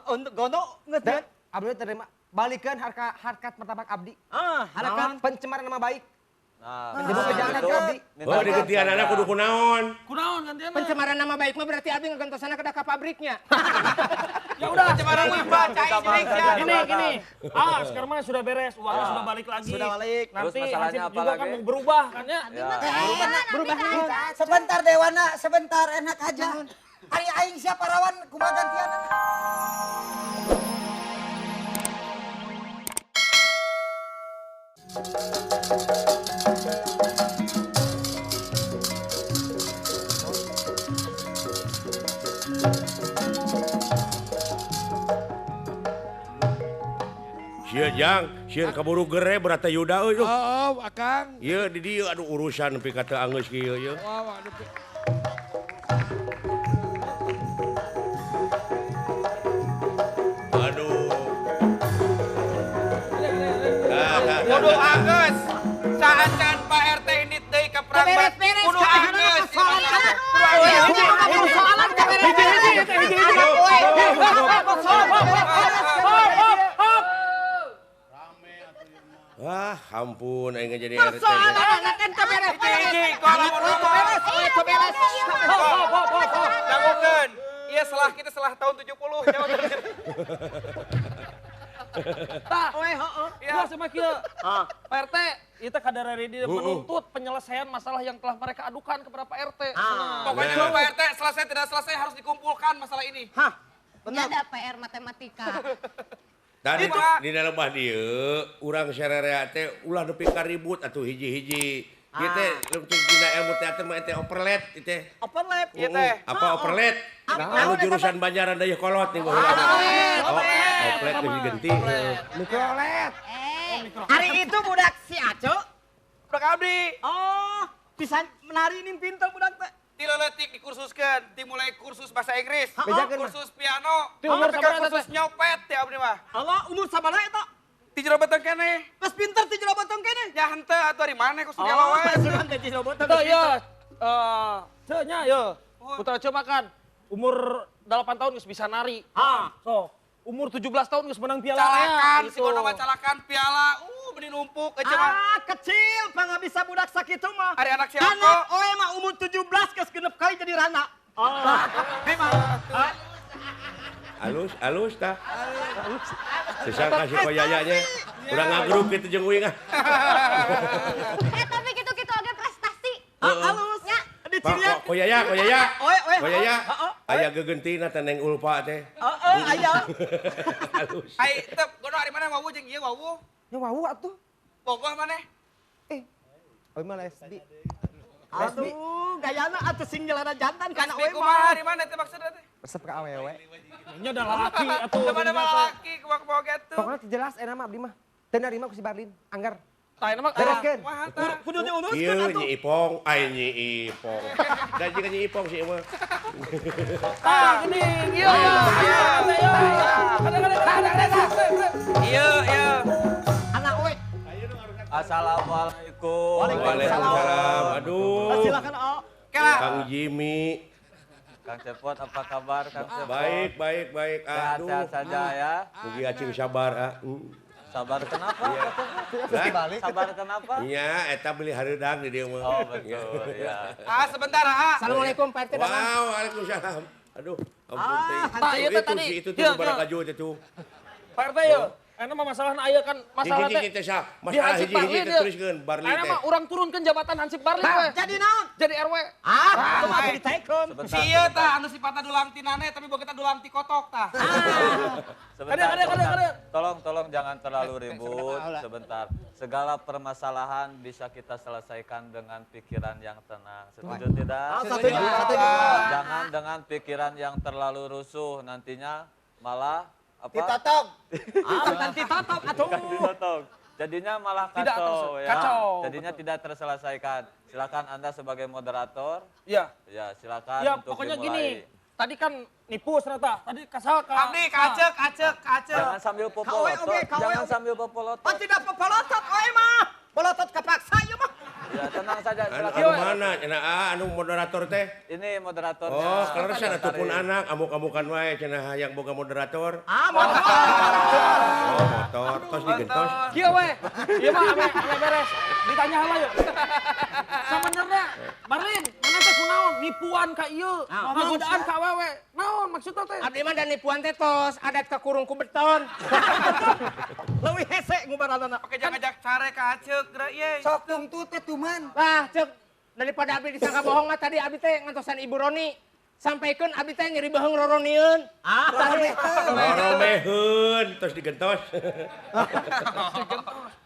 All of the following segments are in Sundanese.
Untuk gono geus abdi terima balikan harkat martabak abdi. Ah, harkat pencemaran nama baik. Nah, abdi. Oh, digantianana kudu kunaon? Kunaon gantianna? Pencemaran nama baik mah berarti abdi ngagantosana ke pabriknya. Ya udah, pencemaran mah cai gini gini. Ah, sekarang mah sudah beres, uangnya sudah balik lagi. Sudah balik. Nanti masalahnya apa lagi? Kan mau berubah kan ya? Berubah. Sebentar Dewana, sebentar enak aja. Ari aing siapa rawan kumaha gantianana? Sia jang, sia kaburu gere berata Yuda euy. Oh, Akang. Ieu di dieu aduh urusan nepi ka teu anggeus kieu ieu. Aduh. Kudu anggeus. Saacan Pak RT ini deui ka perang. Kudu anggeus. Kudu soalan Wah, ampun aing jadi RT. Persoalan kan beres. Beres. Dangukeun. Ieu selah kita selah tahun 70. Tah, heeh. Gua sama kieu. Pak RT, ieu teh kadar di menuntut penyelesaian masalah yang telah mereka adukan kepada Pak RT. Pokoknya Pak RT selesai tidak selesai harus dikumpulkan masalah ini. Hah. Benar. Ada PR matematika. Tadi di dalam bah dieu urang sararea teh ulah nepi ka ribut atuh hiji-hiji. Ieu teh leutik dina ilmu teater mah teh overlap ieu teh. Overlap ieu teh. Apa overlap? Anu jurusan Banjaran Dayeuh Kolot nih baheula. Oh, overlap geus digenti. Mikrolet. Hari itu budak si Aco. Budak abdi. Oh, bisa menari ini pinter budak teh. Ti leutik dikursuskeun, ti mulai kursus bahasa Inggris, kursus piano, kursus nyopet ti abdi mah. Allah, umur sabaraha eta? Ti jero beteng keneh. Geus pinter ti jero beteng keneh. Ya henteu atuh ari maneh ku segala wae. Oh, ti jero beteng. Teu ya. Ceu nya ye. Putra Ceu makan. Umur 8 tahun geus bisa nari. So, umur 17 tahun geus menang piala. Calakan, si gono mah calakan piala. Beli numpuk aja mah. Ah, kecil, pangga bisa budak sakitu mah. Ari anak siapa? Anak oe mah umur 17 geus genep kali jadi rana. Oh, memang. Alus, alus tah. Alus. Sesang kasih koyayanya. Urang ngagrup kitu jeung uing ah. Tapi kitu-kitu oge prestasi. Alus. Nya. Koyaya, koyaya. Koyaya. Aya gegentina teh Neng Ulfa teh. Heeh, aya. Alus. Ai teu gono ari mana wawu jeung ieu wawu? Ya wawu atuh. Bogoh maneh? Oe mah lesbi. Aduh, gayana atuh sing nyelana jantan kana oe mah. Kumaha ari mana teh maksudna teh? Resep ka awewe. Nya da lalaki atuh. Mana lalaki kumaha kitu. Pokona teu jelas eta mah abdi mah. Teu narima ku si Barlin, anggar. Tah eta mah bereskeun. Kudu diuruskeun atuh. Ieu Nyi Ipong, ai Nyi Ipong. Da jeung Nyi Ipong si ieu mah. Tah geuning. Ieu. Ieu, ieu. Assalamualaikum. Waalaikumsalam. Aduh. Silakan, O. Kang Jimmy. Kang Cepot, apa kabar Kang Cepot? Baik, baik, baik. Aduh. Sehat-sehat saja ya. Mugi acing sabar, ah. Sabar kenapa? Sabar kenapa? Iya, eta beli hareudang di dieu mah. Oh, betul, ya. Ah, sebentar, ah. Assalamualaikum Pak RT. Waalaikumsalam. Aduh, ampun teh. Itu tadi. Itu tuh barakaju itu. Pak RT ya. Enak mah masalahna aya kan masalah teh. Masalah hiji-hiji teh teruskeun Barli teh. Ayeuna mah urang turunkeun jabatan Hansip Barli we. Jadi naon? Jadi RW. Ah, kumaha ditaekeun. Si ieu tah anu sifatna dulang ti nane tapi boga kita dulang ti kotok tah. Sebentar. Tolong tolong jangan terlalu ribut sebentar. Segala permasalahan bisa kita selesaikan dengan pikiran yang tenang. Setuju tidak? Setuju. Jangan dengan pikiran yang terlalu rusuh nantinya malah apa? Ditotong. Ah, nanti totong atuh. Ditotong. Jadinya malah kacau ya. Kacau. Jadinya betul. Tidak terselesaikan. Silakan Anda sebagai moderator. Iya. Ya, silakan ya, untuk pokoknya dimulai. Gini. Tadi kan nipu ternyata. Tadi kasal ka. Abdi kacek, kacek, kacek. Jangan sambil popolotot. Jangan sambil popolotot. Oh, tidak popolotot oe mah. Polotot kepaksa ieu mah. Ya, tenang saja. Anu mana cenah anu moderator teh? Ini moderatornya. Oh, kaleresan atuh pun anak amuk-amukan wae cenah hayang boga moderator. Ah, motor. Oh, motor tos digentos. Kieu we. Ieu mah ame beres. Ditanya heula yuk. Sabenerna Marlin, mana teh kunaon nipuan ka ieu, ngagodaan ka awewe. Naon maksudna teh? Abdi mah da nipuan teh tos adat ka kurung ku beton. Leuwih hese ngubaranana. Pake ngajak care ka aceuk geura ieu. Sok tungtut teh tuman. Lah, ceuk daripada abdi disangka bohong mah tadi abdi teh ngantosan Ibu Roni. Sampaikeun abdi teh nyeri beheung roronieun. Ah, roromeheun tos digentos.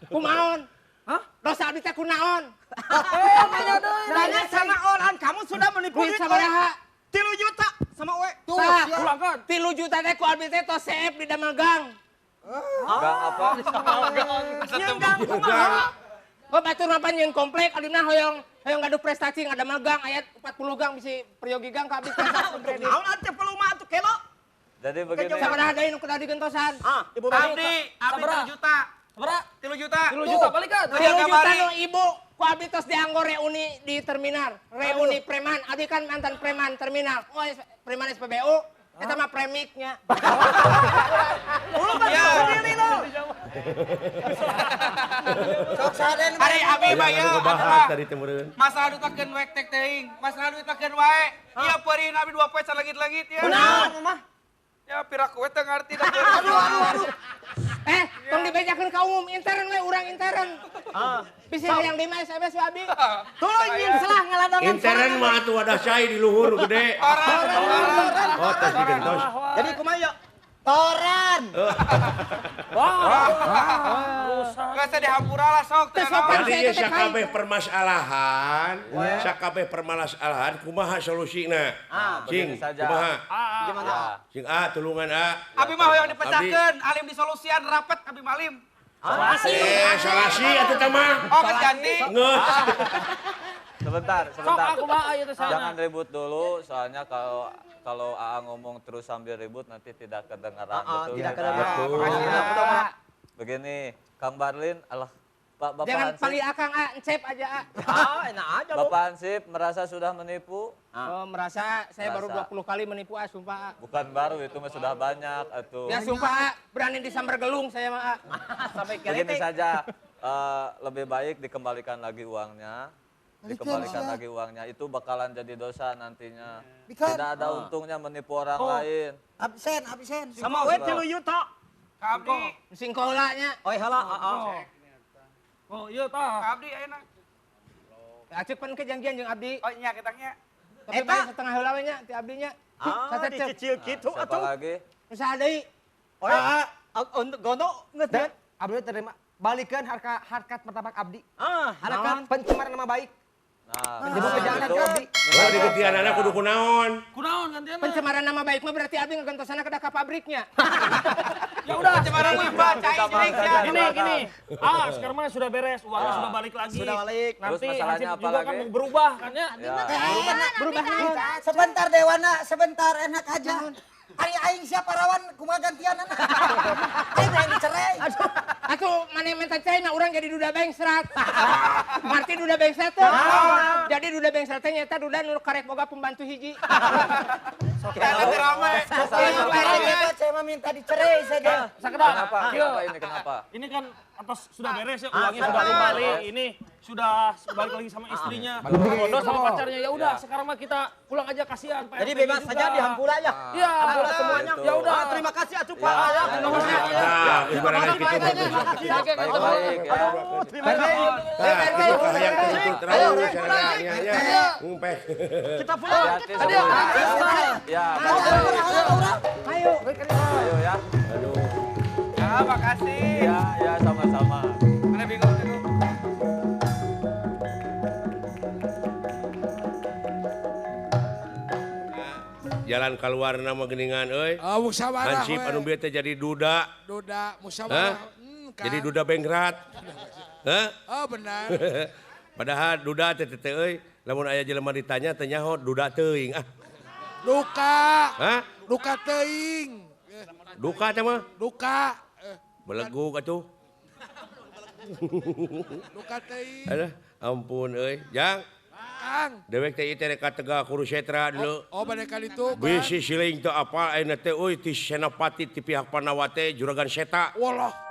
Kumaon? Hah? Dosa abdi teh kunaon? Nanya deui. Nanya sama orang, kamu sudah menipu duit sabaraha? 3 juta sama we. Tuh, pulangkeun. 3 juta teh ku abdi teh tos seep di damel gang. Gang apa? Nyeun gang kumaha? Oh, batur mah nyeun komplek abdi mah hoyong hoyong gaduh prestasi ngadamel gang aya 40 gang bisi peryogi gang ka abdi teh. Naon atuh peluma atuh kelo? Jadi begini. Sabaraha deui nu kudu digentosan? Ah, Ibu Abdi, abdi 3 juta. Sabaraha? 3 juta. 3 juta balikan. 3 juta nu ibu ku abdi tos dianggo reuni di terminal, reuni preman. Abdi kan mantan preman terminal. Oh, preman SPBU, eta mah premiknya. Lu balik sendiri lu. Sok saden Ari abi mah ieu adalah masalah duit makeun wek tek teuing, masalah duit makeun wae. Ieu peurih abdi 2 poe salangit-langit ya. Kunaon mah? Ya piraku we teu ngarti da. Aduh aduh aduh. Tong dibejakeun ka umum intern we urang intern. Bisa yang di mah SMS we abi. Tuluy nyin salah ngaladangan. Intern mah atuh wadah cai di luhur gede. Oh, tos digentos. Jadi kumaha yuk? Toran. Wah. Geus dihampura lah sok. Jadi ieu sakabeh permasalahan, sakabeh permasalahan kumaha solusina? Cing, kumaha? Gimana? Cing A, tulungan A. Abi mah hoyong dipecahkeun, alim disolusian rapet abi mah alim. Solasi. Solasi atuh teh mah. Oh, geus ganti. Geus. Sebentar, sebentar. Sok aku mah ieu teh Jangan ribut dulu, soalnya kalau AA ngomong terus sambil ribut nanti tidak kedengaran. Betul. Tidak kedengaran. Betul. Begini, Kang Barlin, alah, Pak Bapak jangan Hansip. Panggil Akang A, Encep aja A. Ah, enak aja lu. Bapak Hansip merasa sudah menipu? Oh, merasa saya baru 20 kali menipu A, sumpah A. Bukan baru, itu mah sudah banyak atuh. Ya sumpah A, berani disambar gelung saya mah A. Sampai begini saja, lebih baik dikembalikan lagi uangnya. Dikembalikan lagi uangnya, itu bakalan jadi dosa nantinya. Tidak ada untungnya menipu orang lain. Absen, absen. Sama we 3 juta. Ka abdi. Singkola nya. Oh, heula, heeh. Oh, iya tah. Ka abdi ayeuna. Acuk pan kejanjian jeung abdi. Oh, nya kita nya. Tapi bayar setengah heula we nya ti abdi nya. Ah, dicicil kitu atuh. Siapa lagi? Nu saha deui? Oh, untuk gono geus. Abdi terima balikeun harkat martabak abdi. Ah, harkat pencemaran nama baik. Nah, itu abdi. Oh, digentianana kudu kunaon? Kunaon gantianna? Pencemaran nama baik mah berarti abdi ngagentosana kedah ka pabriknya. Ya udah, pencemaran limbah cai jering sia. Gini, gini. Ah, sekarang mah sudah beres, uangnya sudah balik lagi. Sudah balik. Nanti Hansip juga kan mau berubah kan ya? Berubah. Sebentar Dewana, sebentar enak aja. Ari aing siapa rawan kumaha gantianana? Aing yang dicerai. Atuh maneh minta cerai mah urang jadi duda bengsrat. Ngarti duda bengsrat teh? Jadi duda bengsrat teh nyaeta duda nu karek boga pembantu hiji. Nanti rame. Saya mah minta dicerai saja. Sakedap. Kenapa? Kenapa ini kenapa? Ini kan atas sudah beres ya, uangnya sudah balik, ini sudah balik lagi sama istrinya, bodoh sama pacarnya. Ya udah, sekarang mah kita pulang aja kasihan. Jadi bebas saja dihampura ya. Iya, hampura semuanya. Ya udah, terima kasih atuh Pak. Ya, Nah, gimana gitu bagus. Baik-baik ya. Terima kasih. Nah, gitu hayang terus ya. Ngumpeh. Kita pulang. Ya. Ayo. Ayo ya. Aduh. Ya, makasih. Ya, ya sama-sama. Mana bingung tuh. Jalan keluar nama geningan euy. Musyawarah. Hansip anu bieu teh jadi duda. Duda musyawarah. Jadi duda bengkrat. Hah? Oh benar. Padahal duda teh teh euy, lamun aya jelema ditanya teh nyaho duda teuing ah. Duka. Hah? Duka teuing. Duka teh mah? Duka. Belegug atuh. Duka teuing. Aduh, Ampun euy, Jang. Kang. Dewek teh ieu teh rek ka Tegal Kurusetra dulu. Oh, bade ka ditu. Bisi siling teu apal ayeuna teh euy ti Senapati ti pihak Pandawa teh Juragan Seta. Walah.